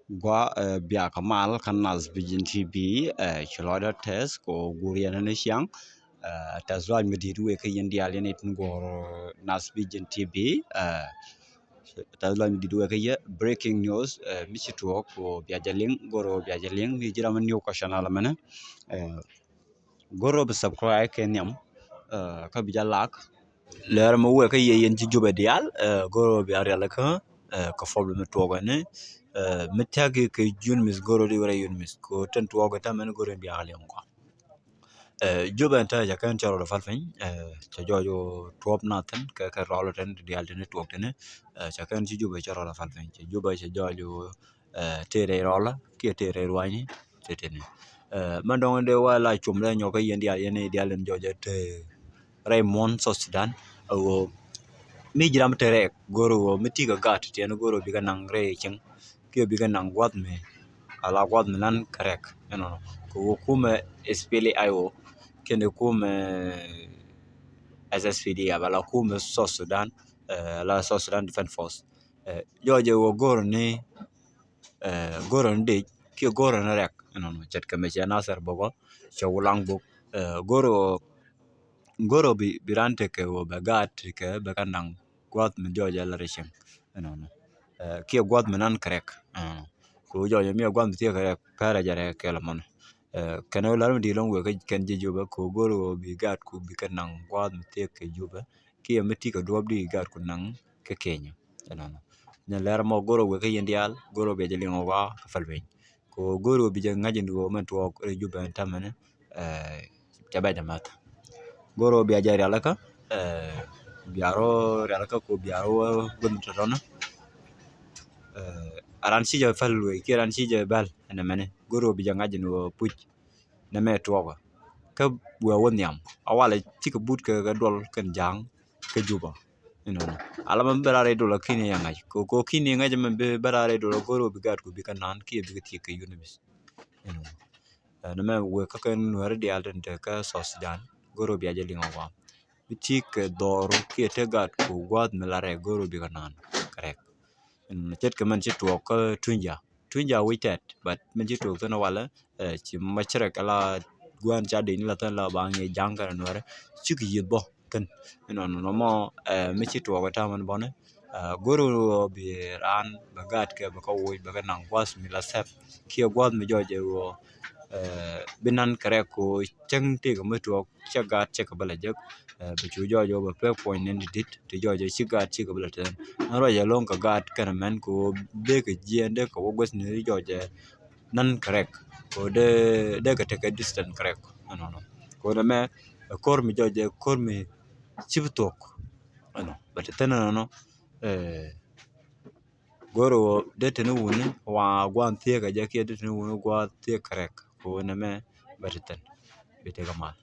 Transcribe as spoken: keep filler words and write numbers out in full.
Gua, eh, biak mal kä Nath Vision T V, eh, ci lɔcdä tɛth kɛ ɣöö guur yɛn ni ciaŋ, eh, tɛth lɔac mi di̱i̱t wëë kä yɛn diaal yɛn i̱ tin guɔ̱ɔ̱r Nath Vision T V, eh, tɛth lɔac mi di̱i̱t wëë kä yɛ breaking news, eh, mi ci tuɔɔk kɛ ɣöö bia jɛ liŋ, go̱r ɣöö bia jɛ liŋ, mi ji̱ ram mi new kä channel mɛnɛ, eh, go̱r ɣöö bi subscribe kɛ nhiam, eh, kä bi jɛ like, lɛr mi wëë kä yɛ yɛn ci Jubɛ diaal, eh, go̱r ɣöö bia rialikä, eh, kɛ problem mi tuɔɔk ɛni, eh, mi thia̱k kɛ UNMISS go̱r ɣöö di wärɛ UNMISS. Kɛ ɣöö tin tuɔɔk ɛ täämɛ ni go̱r ɣöö bia liŋ kɔn. Eh, Jubɛ ɛn täämɛ cɛ kɛn cɛ rɔɔdɛ päl piny, eh, cɛ jɔɔc ɣöö tuɔɔp nath thi̱n kɛ, kɛ rɔɔdɛ tin diaal tin tuɔɔk tin, eh, cɛ kɛn ci Jubɛ cɛ rɔɔdɛ päl piny. Cɛ Jubɛ cɛ jɔɔc ɣöö, eh, tëë rɛy rɔɔdɛ kiɛ tëë rɛy ruaacni tëë tëë ni. Eh, mɛn dɔ̱ŋ in dee wä la cum dee nyɔk kä yɛn diaal, yɛn diaal in jɔɔc ɛ tëë rɛy muɔ̱n South Sudan. Ɛ ɣöö mi ji̱ ram te rɛk go̱r ɣöö mi ti kɛ gaat tiɛn go̱r ɣöö bikɛ naŋ rɛy cieŋ kiɛ bikɛ naŋ gua̱th mi, ala gua̱th mi nan kɛ rɛk. Ɛnɔnɔ kɛ ɣöö kumɛ SPLA-IO kɛnɛ kumɛ SSPDF ala kumɛ South Sudan, eh, ala South Sudan Defense Force. Eh, jɔɔc ɛ ɣöö go̱r ni, eh, go̱r ni dec kiɛ go̱r ni rɛk. Ɛnɔnɔ ce̱tkɛ mɛ cɛ Nasir bok, cɛ Wulaŋ bok, eh, go̱r ɣöö go̱r ɣöö bi, bi raan tekɛ ɣöö bɛ gaat tekɛ bɛ kɛ naŋ gua̱th mi jɔɔc ɛ la rɛy cieŋ. Ɛnɔnɔ, eh, kiɛ gua̱th mi nan kɛ rɛk. Ɛnɔnɔ kɛ ɣöö jɔɔc ɛ mi ɛ gua̱th mi thiee kɛ rɛk pɛrɛ jɛ rɛk kɛl mɔnɔ. Eh, kɛn ɣöö lar mi di̱i̱t lɔ̱ŋ wëë kä kɛn ji̱ Jubɛ kɛ ɣöö go̱r ɣöö bi gaatku bi kɛ naŋ gua̱th mi thiee kɛ Jubɛ kiɛ mi ti kɛ duɔ̱ɔ̱p di gaatku naŋ kä Kenya. Ɛnɔnɔ nyɛ lɛr mɔ go̱r ɣöö wëë kä yɛn diaal go̱r ɣöö bia jɛ liŋ ɣɔaa kɛ päl piny. Kɛ ɣöö go̱r ɣöö bi jɛ ŋa̱c in ɣöö mɛn tuɔɔk rɛy Jubɛ ɛn täämɛ ni, eh, cɛ bɛ jɛ math. Go̱r ɣöö bia jɛ rialikä, eh, bia rɔ rialikä kɛ ɣöö bia rɔ gua̱th mi tɔ̱tɔ̱nä. Eh, a ran ci jɛ päl wëë kiɛ ran ci jɛ bäl ɛn ɛmɛni go̱r ɣöö bi jɛ ŋa̱c in ɣöö puc nɛmɛ tuɔɔkä. Kä wëë wä nhiam a walɛ cikɛ but kɛ, kɛ duɔl kɛn ja̱a̱ŋ kä Jubɛ. Inɔnɔ ala mɛ bɛ raan rɛy duɔl a ki̱n i̱ yɛ ŋa̱c kɛ, kɛ ki̱n i̱ ŋa̱c mɛ bɛ raan rɛy duɔl a go̱r ɣöö bi gaatku bikɛ naŋ kiɛ bikɛ thiee kɛ UNMISS. Inɔnɔ, eh, nɛmɛ wëë kä kɛn Nuääri diaal tin te kä South Sudan go̱r ɣöö bia jɛ liŋ ɣɔaa. Bi ti kɛ dhɔru kiɛ te gaatku gua̱th mi la rɛk go̱r ɣöö bikɛ naŋ kɛ rɛk. Inɔnɔ ce̱tkɛ mɛn ci tuɔɔk kä Tunja. Tunja wi̱c tɛt, but min ci tuɔɔk thi̱n walɛ, eh, ci mɛ cɛ rɛk ala gua̱n ca dec ni la thi̱n la ba ŋi̱i̱c ja̱a̱ŋ kɛnɛ Nuääri cikɛ yieth bä thi̱n. Inɔnɔ nɔmɔ, eh, mi ci tuɔɔk ɛ täämɛ ni bɔni, eh, go̱r ɣöö bi raan bɛ gaatkɛ bɛ kɛ woc bɛ kɛ naŋ gua̱th mi la thɛp kiɛ gua̱th mi jɔɔc ɛ ɣöö, eh, bi nan kɛ rɛk kɛ ɣöö cäŋ tëëkɛ mi tuɔɔk cɛ gaat cɛ kɛ bä lɛ jek. Eh, bi cu jɔɔc ɣöö bɛ pek puɔ̱ny nɛn ti di̱t ti jɔɔc ɣöö ci gaat ci kɛ bä lɛ tɛn. Ɛn ruac ɛlɔ̱ŋ kɛ gaat kɛnɛ mɛn kɛ ɣöö bekɛ jiɛɛn dee kɛ wä guäth ni jɔɔc ɛ nan kɛ rɛk kɛ ɣöö dee, dee kɛ tekɛ distance kɛ rɛk. Ɛnɔnɔ kɛ ɣöö nɛmɛ ɛ ko̱r mi jɔɔc ɛ ko̱r mi ci bi thuɔ̱k. Ɛnɔ bɛ ti thin ɛnɔnɔ, eh, go̱r ɣöö dee tini wuni wa gua̱n thiee kɛ jɛ kiɛ dee tini wuni gua̱n thiee kɛ rɛk kɛ ɣöö nɛmɛ bɛ ti thin. Bi tekɛ mal.